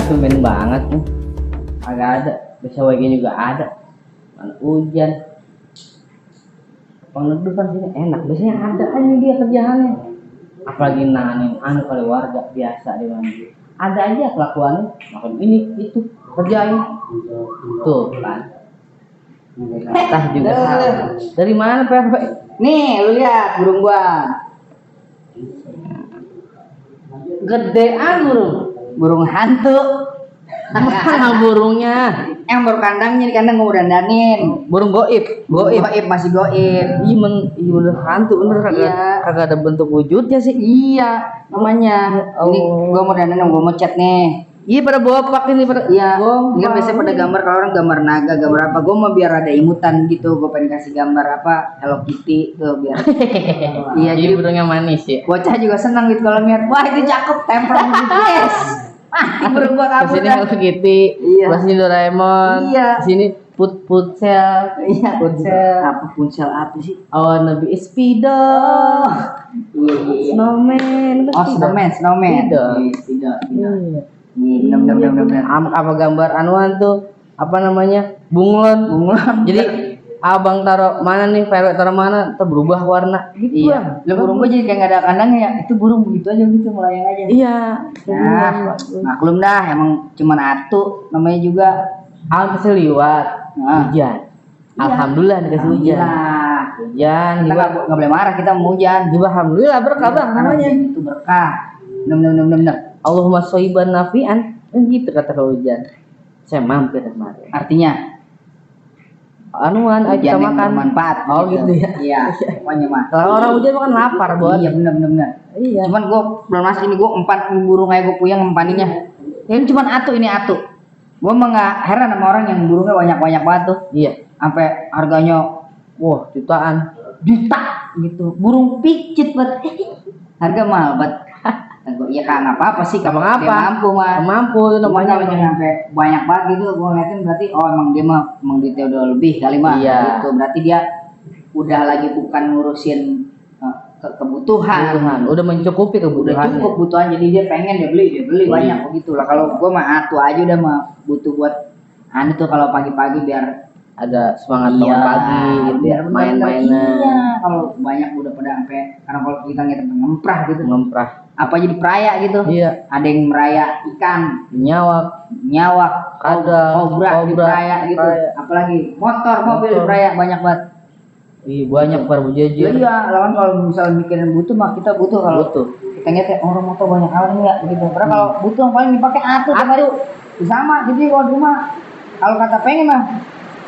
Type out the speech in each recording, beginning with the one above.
tumben banget nih. Agak ada. Besok WG juga ada. Mana hujan. Pengedupan sini enak. Biasanya ada aja dia kerjaannya. Apalagi nanganin kali warga biasa di mana. Ada aja kelakuannya. Makan ini itu kerjain. Tuh kan. Tah juga salah. Dari mana Pak? Nih, lu lihat burung gua. Gedean burung hantu. mana burungnya? Yang baru kandangnya di kandang gua udah dandanin. Burung goib Masih goib. Iya bener hantu bener kagak ada bentuk wujudnya sih. Iya, namanya. Ini gua mau dandanin, gua mau cat nih. Iya pada bopak ini pada. Iya. Ini kan biasanya pada gambar, kalau orang gambar naga, gambar apa. Gua mau biar ada imutan gitu. Gua pengen kasih gambar apa Hello Kitty tuh biar. Iya, jadi burungnya manis ya. Bocah juga senang gitu kalau lihat. Wah, itu cakep, tempel yes. Burung gua kabur. Sini Hello Kitty, iya. Sini Doraemon, iya. Sini Putsel, iya. Putsel. Apa Putsel apa sih? Oh, Nabi Spido. Iya. Snowman. Oh, snowman. Spido. Iya. Bener. Apa gambar anuan tuh? Apa namanya? Bunglon. Jadi abang taruh mana nih, Ferwet taruh mana, berubah warna gitu. Iya. Lah burung gua jadi kayak nggak ada kandangnya ya. Itu burung begitu aja gitu, melayang aja. Iya. Nah, maklum dah, emang cuman atu namanya juga. Alhasil liwat. Hujan. Alhamdulillah dikasih hujan. Hujan. Kita nggak boleh marah, kita mau hujan. Juga alhamdulillah berkah bang namanya. Itu berkah. Bener. Allahumma shoiban nafi'an. Gitu kata hujan. Saya mampir kemarin. Artinya anuan aja kita makan bermanfaat. Oh gitu ya. Iya, pokoknya mah. Kalau orang hujan makan lapar, Bon. Iya, bener. Iya. Cuman gua belum masih ini, gua empan burung kayak gua puyeng empaninya. Ini cuman atu. Gua mah nggak heran sama orang yang burungnya banyak banget tuh. Iya. Sampai harganya wah, jutaan. Juta gitu. Burung picit buat harga mahal banget. Iya kan, nggak apa-apa sih, Emang apa? Mampu itu namanya sampai banyak banget gitu. Gue ngeliatin berarti emang dia duitnya udah lebih kali mah. Iya. Gitu. Berarti dia udah lagi bukan ngurusin kebutuhan. Udah mencukupi kebutuhan. Udah cukup kebutuhan, jadi dia pengen dia beli banyak begitu lah. Kalau gue mah atu aja udah mah butuh buat tuh kalau pagi-pagi biar ada semangat bangun pagi gitu ya, main-mainan. Iya, kalau banyak udah pada sampai, karena kalau kita ngemprah gitu. Apa jadi peraya gitu. Iya. Ada yang meraya ikan, nyawak, kobra di peraya gitu. Apalagi motor, mobil di peraya banyak banget. Iya, banyak para bujajir. Iya, lawan kalau misalnya mikirin butuh mah kita butuh. Kalau kita ngeliat orang motor banyak kali enggak gitu. Karena kalau butuh yang paling dipakai atu. Sama, jadi kalau di rumah kalau kata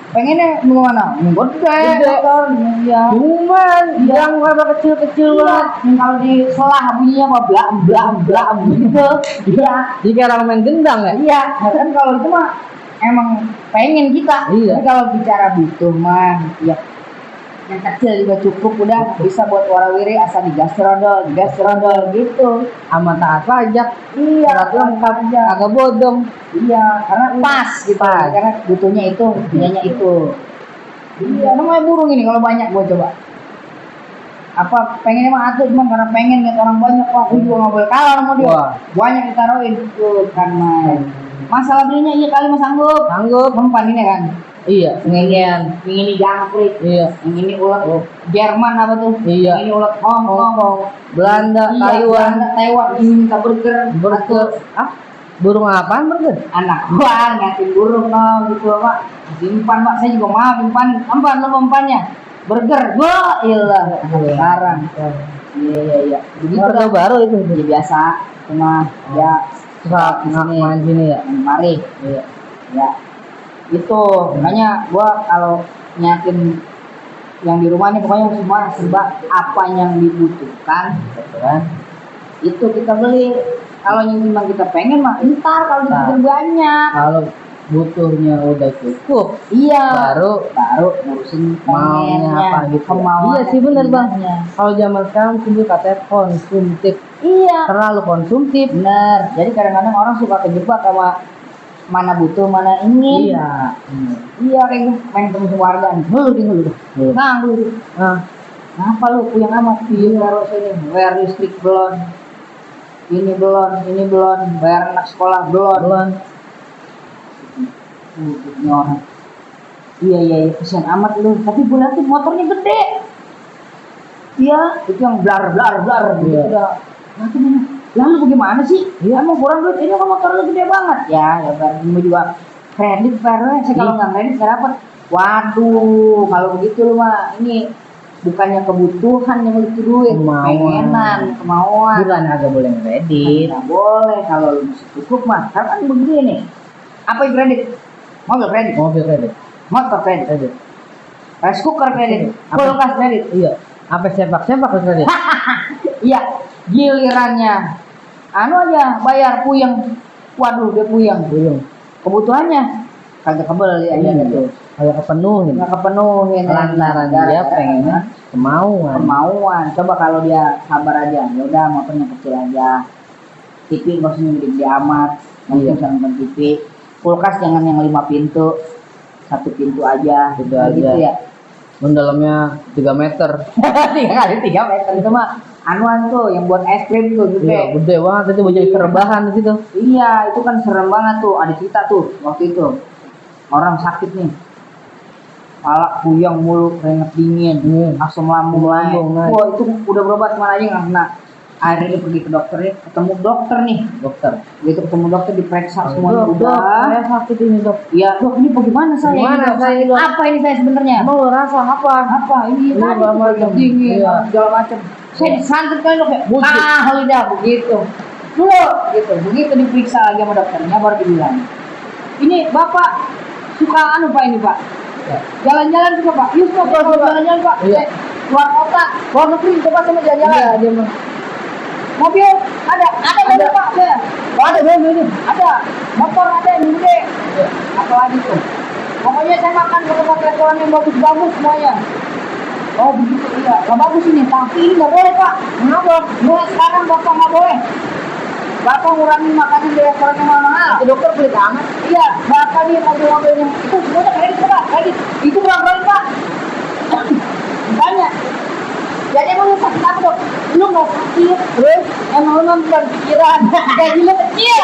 pengennya mau mana? Gede motor, iya. Cuman yang rada kecil banget. Kalau di selah bunyinya mah blam gitu. Iya. Jika orang main gendang ya? Iya. Kan kalau itu mah emang pengen kita. Iya. Tapi kalau bicara butuh mah, ya yang kecil juga cukup, udah bisa buat warawiri asal gas rodol gitu. Sama taat pajak. Iya, lengkap aja. Agak bodong. Iya, karena pas gitu. Karena butuhnya itu, punyanya itu. Iya, namanya burung ini kalau banyak gua coba. Apa pengennya mah atuh, cuman karena pengen lihat orang banyak, gua juga nggak boleh kalah sama dia. Wah. Banyak ditaruhin tuh kan main. Masalah belinya iya kali mah sanggup. Mempan ini kan. Iya, yang ini jangkrik. Iya. Yang ini ulat Jerman apa tuh? Iya. Yang ini ulat Hong Kong. Belanda, Taiwan ini minta burger. Burung apaan burger? Anak gua ngatin burung gitu Pak. Simpan Pak, saya juga mau simpan. Ampan lo mempannya. Burger. Wah, iyalah. Sekarang. Iya. Jadi burger baru itu. Ya biasa. Cuma ya suka main sini ya. Mari. Iya. Ya. Itu makanya gua kalau nyakin yang di rumah ini pokoknya semua serba apa yang dibutuhkan, kan? Itu kita beli. Kalau yang memang kita pengen mah ntar kalau dibutuhin banyak. Kalau butuhnya udah cukup, iya. Baru ngurusin maunya apa gitu. Iya sih benar bang. Kalau zaman sekarang sih katanya konsumtif. Iya. Terlalu konsumtif. Bener. Jadi kadang-kadang orang suka terjebak sama mana butuh mana ingin. Iya. Iya kayak main ketemu warga nih. Dulu. Kenapa lu puyeng amat? Iya taruh sini. Wear listrik blon. ini belum, bayar anak sekolah belum. Ini orang. Iya, kesian amat lu. Tapi gue liat tuh motornya gede. Iya, itu yang blar gitu Iya. udah. Nanti mana? Lalu bagaimana sih? Iya, mau kurang duit. Ini kan motor lu gede banget. Ya, gue juga kredit bayarnya. Saya kalau nggak kredit nggak dapet. Waduh, kalau begitu lu mah ini bukannya kebutuhan yang butuh duit, kemauan. Bukan agak boleh kredit. Nggak boleh kalau lu masih cukup mah. Kan begini nih. Apa yang kredit? Mobil kredit, Mobil kredit. motor kredit, rice cooker kredit, kulkas kredit. Iya. Apa sepak kredit? Iya, gilirannya anu aja bayar puyeng. Waduh, dia puyeng. Kebutuhannya kagak kebeli aja gitu. Kayak kepenuhin. Nggak kepenuhin. Lantaran dia pengen kemauan. Coba kalau dia sabar aja, ya udah motornya kecil aja. TV nggak usah gede amat, nanti bisa nonton TV. Kulkas jangan yang 5 pintu, 1 pintu aja. Gitu Gitu aja. ya. Dalamnya 3 meter. 3 meter itu mah anuan tuh yang buat es krim tuh Iya, gede. gede banget itu jadi rebahan di situ. Iya, itu kan serem banget tuh. Ada cerita tuh waktu itu. Orang sakit nih. Kepala puyeng mulu, keringet dingin, asam lambung naik. naik. Wah, itu udah berobat kemana aja nggak kena. Akhirnya dia pergi ke dokternya, ketemu dokter nih. Gitu ketemu dokter diperiksa semuanya udah. Saya sakit ini dok. Iya, dok ini bagaimana saya? Gimana ini, dok? saya, dok? Apa ini saya sebenarnya? Emang lo rasa apa? Apa ini? Iya, Tadi Bang, keringet dingin, iya. segala macam. Saya disantet kali dok ya. Bullshit. Lidah begitu. Dulu gitu. Begitu diperiksa lagi sama dokternya baru dibilang. Ini bapak suka anu pak ini pak? Jalan-jalan juga pak? Yus pak kalau jalan-jalan pak? Iya. Luar kota, luar negeri coba sama jalan-jalan. Iya, dia mah. Mobil ada mobil pak saya. Oh, ada mobil ini. Ada, motor ada yang gede. Apalagi tuh. Pokoknya saya makan ke tempat restoran yang bagus-bagus semuanya. Oh begitu iya, nggak bagus ini, tapi ini nggak boleh pak. Kenapa? Mulai sekarang bapak nggak boleh. Bapak ngurangi makanan di restoran yang mahal. Itu dokter pelit amat. Iya, bapak nih mobil-mobil yang itu semuanya kredit pak, kredit. Itu berapa pak? Banyak. Jadi emang lu sakit apa dok? Lu nggak sakit, terus emang lu nonton pikiran, gaji lu kecil.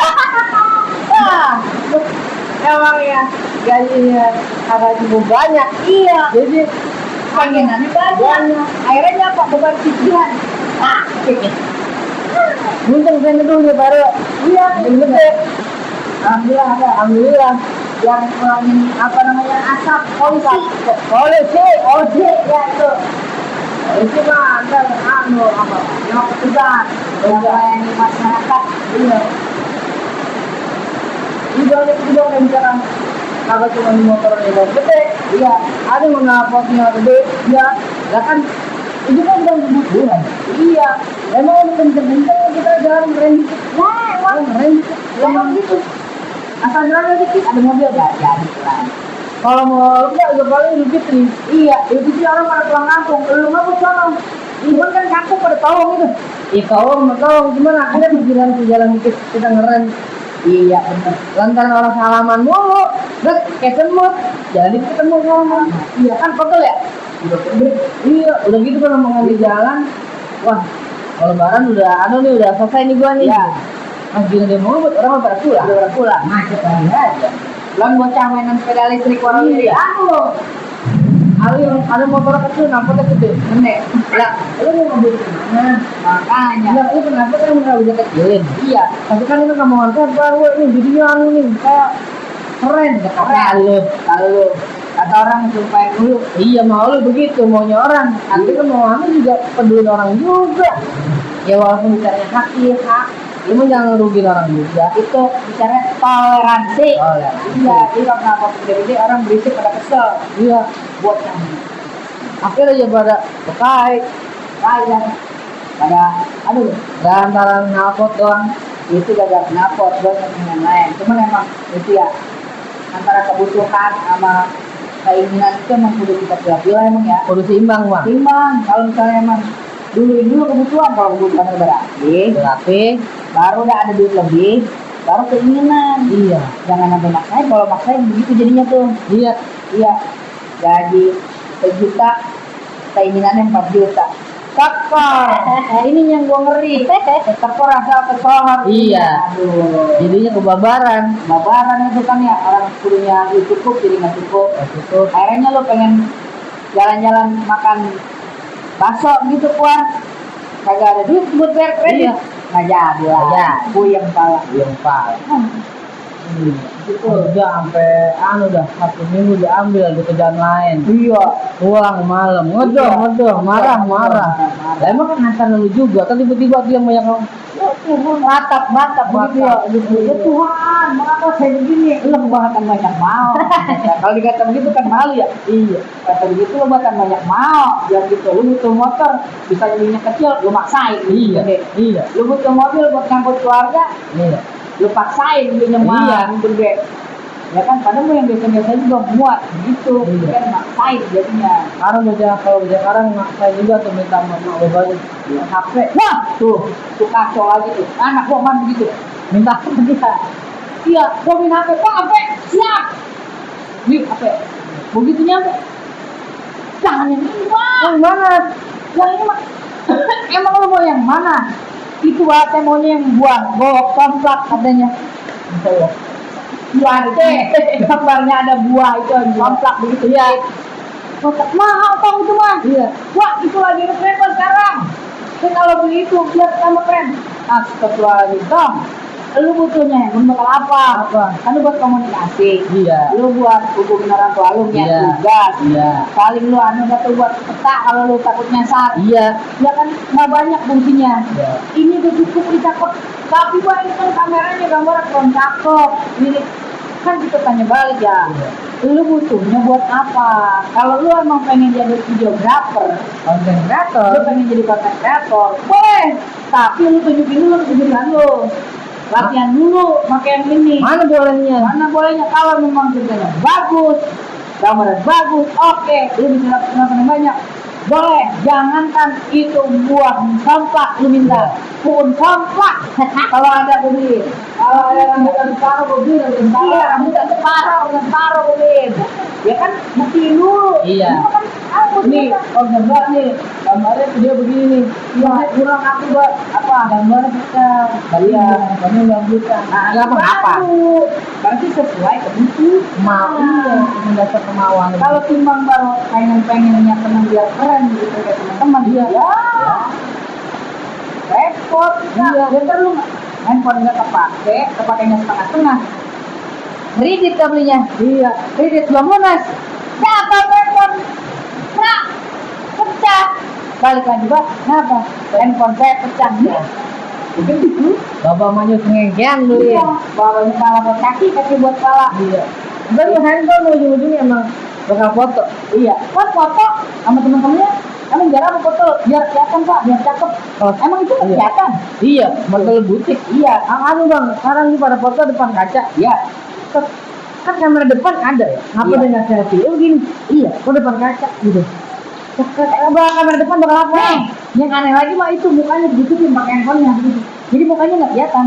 Emang ya gajinya agak cukup banyak. Iya. Jadi Pengenannya banyak. Akhirnya apa? Beban pikiran. untung saya dulu ya baru. Iya, Yang gede. Alhamdulillah ada. Alhamdulillah. Yang ngurangin apa namanya asap polisi ya itu. Itu mah ada anu apa? Yang petugas yang melayani masyarakat. Iya. Juga kayak misalkan kagak cuma di motor yang gede, Iya, ada menapotnya gede, ya, lah kan itu kan bukan kebutuhan. iya. Emang kenceng-kenceng kita jalan ngerem dikit, ngerem dikit, Emang gitu. Asal jalan dikit ada mobil nggak jadi lah. kalau mau enggak ya paling Idul Fitri. Iya, itu sih orang pada pulang kampung. Lu nggak mau pulang? Ibu kan kampung pada tolong itu. Ya tolong gimana? Ada pikiran jalan dikit kita ngerem. Iya benar. Lantaran orang salaman mulu, terus kayak semut, jadi ketemu salaman. Iya kan pegel ya. Iya, udah gitu kalau mau di jalan, wah, kalau lebaran udah nih, udah selesai nih gua nih. Iya. Mas gini dia mau buat orang pada pulang. Udah pulang. Macet lagi aja. Belum bocah mainan sepeda listrik warna Iya. anu. Ada motor kecil, nampaknya gede. Gede. Lah, lu mau ngambil kemana? Makanya. Ya, lu kenapa kan nggak bisa kecilin? Iya. Tapi kan ini kamu ngantar baru nih, jadinya anu nih, kayak keren. Kalau kata orang sumpah dulu. Iya mau lu begitu, maunya orang. Nanti kan mau anu juga peduli orang juga. Ya walaupun bicaranya hak, cuma jangan ngerugiin orang juga. Itu bicara toleransi. Toleransi. Iya, jadi kalau kenapa gede-gede orang berisik pada kesel. Iya, Buat yang akhirnya aja pada berkait. kaya pada aduh Lantaran ngapot doang. itu gak knalpot banyak yang lain. Cuman emang itu ya antara kebutuhan sama keinginan itu emang kudu kita pilih-pilih emang ya. Kudu seimbang bang. Timbang kalau misalnya emang dulu kebutuhan, kalau kebutuhan udah Tapi baru udah ada duit lebih, baru keinginan. iya, Jangan sampai maksain, kalau maksain begitu jadinya tuh. iya. Iya, gaji 1 juta, keinginannya 4 juta. tekor. Ini yang gua ngeri. Tekor asal kesohor. Iya. Aduh. Jadinya kebabaran. Babaran itu kan ya orang kudunya cukup jadi nggak cukup. Akhirnya lo pengen jalan-jalan makan bakso gitu keluar, kagak ada duit buat bayar kredit. Iya. Nggak jadi lah. Iya. Puyeng pala. Yang paling. Itu udah sampai udah 1 minggu diambil di kerjaan lain. Iya. Pulang malam, ngedong, marah. Lah emang kan hantar lu juga, kan tiba-tiba dia banyak Mantap begitu ya. Ya Tuhan, mengapa saya begini? Lo kebanyakan banyak mau. Kalau dikata begitu kan malu ya. Iya. Kata begitu lo bahkan banyak mau. Biar gitu, lo butuh motor, bisa jadinya kecil, lo maksain. Iya. Lo butuh mobil buat ngangkut keluarga, Iya. lu paksain belinya mahal gede. Ya kan, padahal yang biasa-biasa juga muat gitu. Iya. Kan maksain jadinya. Sekarang kalau sekarang maksa juga tuh minta mama balik HP. Wah, tuh kacau lagi tuh. Anak gua man begitu. Minta apa dia? Iya, gua minta HP. Wah, HP, siap. Nih, HP. Begitu nyampe. Jangan yang ini, Pak. Yang mana? Yang ini, Pak. Emang lu mau yang mana? Itu HP maunya yang buang, gowok komplak katanya. Buah deh, gambarnya ada buah itu komplak begitu ya. Kotak mahal tau itu mah. Iya. Wah, itu lagi ngetren sekarang. Tapi kalau beli itu biar tambah keren. Astagfirullahaladzim. Lu butuhnya bakal apa? Kan lu buat komunikasi. Iya. Lu buat hubungin orang tua lu niat Iya. tugas. Iya. Paling lu satu buat peta kalau lu takut nyasar. Iya. Ya kan nggak banyak fungsinya. Iya. Ini udah cukup dicakep. Tapi Bang, ini kan kameranya gambar kurang cakep. Ini kan kita tanya balik ya. Lu butuhnya buat apa? Kalau lu emang pengen jadi videographer, Konten lu kreator. pengen jadi content creator, boleh. Tapi lu tunjukin dulu kejujuran lu. Latihan dulu pakai yang ini. Mana bolehnya? Mana bolehnya kalau memang kerjanya bagus, gambarnya bagus, oke, lu bisa dapat penonton yang banyak. Boleh, jangankan itu buah sampah lu minta, pun sampah. Kalau ada beli, kalau ada rambutan separuh beli, iya, rambutan separuh beli. Ya kan, buktiin dulu. Iya. Itu kan aku Nih, oh gambar nih, gambarnya dia begini. Iya, kurang aku buat apa? Gambarnya kita. Iya, kamu nggak bisa. Nah, Kenapa? Apa? Berarti sesuai kebutuhan. Mau iya, mendasar kemauan. Kalau timbang baru pengennya teman biar keren gitu kayak teman-teman dia, ya repot. Iya. Biar lu handphone nggak kepakainya setengah-setengah. Kredit belinya. Iya. Kredit belum lunas. Dapat handphone. Nah, pecah. Balik lagi Pak. Kenapa? Handphone saya pecah. Ya. Begitu. Bapak maju ngengkeng dulu Iya. ya. Bawanya kepala buat kaki buat kepala. Iya. Dan handphone ujung-ujungnya emang bakal foto. Iya, kan foto sama teman-temannya. Emang jarang foto, biar kelihatan Pak, biar cakep. Oh, Emang itu kan iya. kelihatan. Iya, betul butik. Iya, Bang, sekarang nih pada foto depan kaca. iya. Kan kamera depan ada ya. Ngapa Iya. dia nggak selfie? Oh gini. Iya, kok depan kaca gitu. Kamera depan bakal apa? Yang aneh lagi mah itu mukanya begitu pakai handphonenya begitu. Jadi mukanya nggak kelihatan.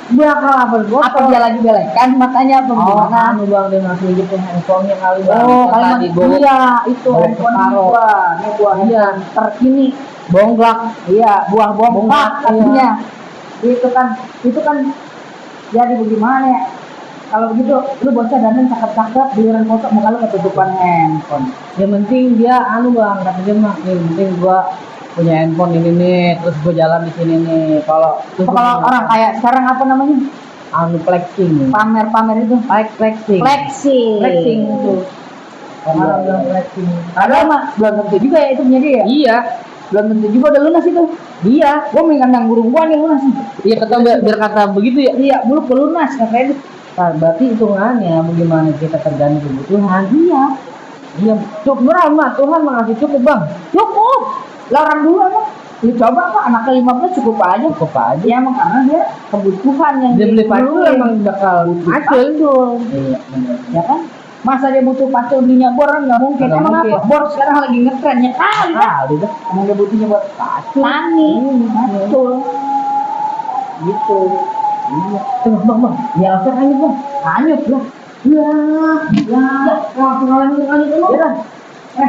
Bakal apa? Apa dia lagi belekan matanya apa Oh, gimana? Bang, dia masih gitu handphonenya kali Bang. Oh, Kan kalian tadi gua iya itu bawa handphone separuh. gua Iya. terkini. bonglak. Iya, buah Bonglak, bomba katanya. Itu kan jadi bagaimana ya? Kalau begitu, lu bocah dandan cakep-cakep, giliran foto muka lu ketutupan handphone. Yang penting dia Bang, kata dia mah, yang penting gua punya handphone ini nih, terus gua jalan di sini nih. Kalau Orang kayak sekarang apa namanya? flexing. Pamer-pamer itu. Flexing. Flexing itu. Orang bilang flexing. Padahal mah belum tentu juga ya itu punya dia. Ya? Iya. Belum tentu juga udah lunas itu. Iya. Gua minta yang burung gua nih lunas nih. Iya, biar kata begitu ya. Iya, belum lunas nggak kredit. Nah, berarti hitungannya bagaimana kita tergantung kebutuhan. Iya. Iya, cukup mah Tuhan mengasih cukup Bang. Cukup. Lah orang dulu emang lu coba apa anak ke-15 cukup aja. Cukup aja. Ya emang karena dia kebutuhan yang Dia beli diperluin. pacul emang bakal Pacul dong. Iya, benar. Ya kan? Masa dia butuh pacul belinya bor kan nggak mungkin. Nggak Emang mungkin. apa? Bor sekarang lagi ngetren ya kali dah. Kali dah. Emang dia butuhnya buat pacul. Tani. Betul. Gitu. Iya. Bang. Ya, langsung aja Bang. Hanyut lah. Ya. Langsung aja dulu. Ya.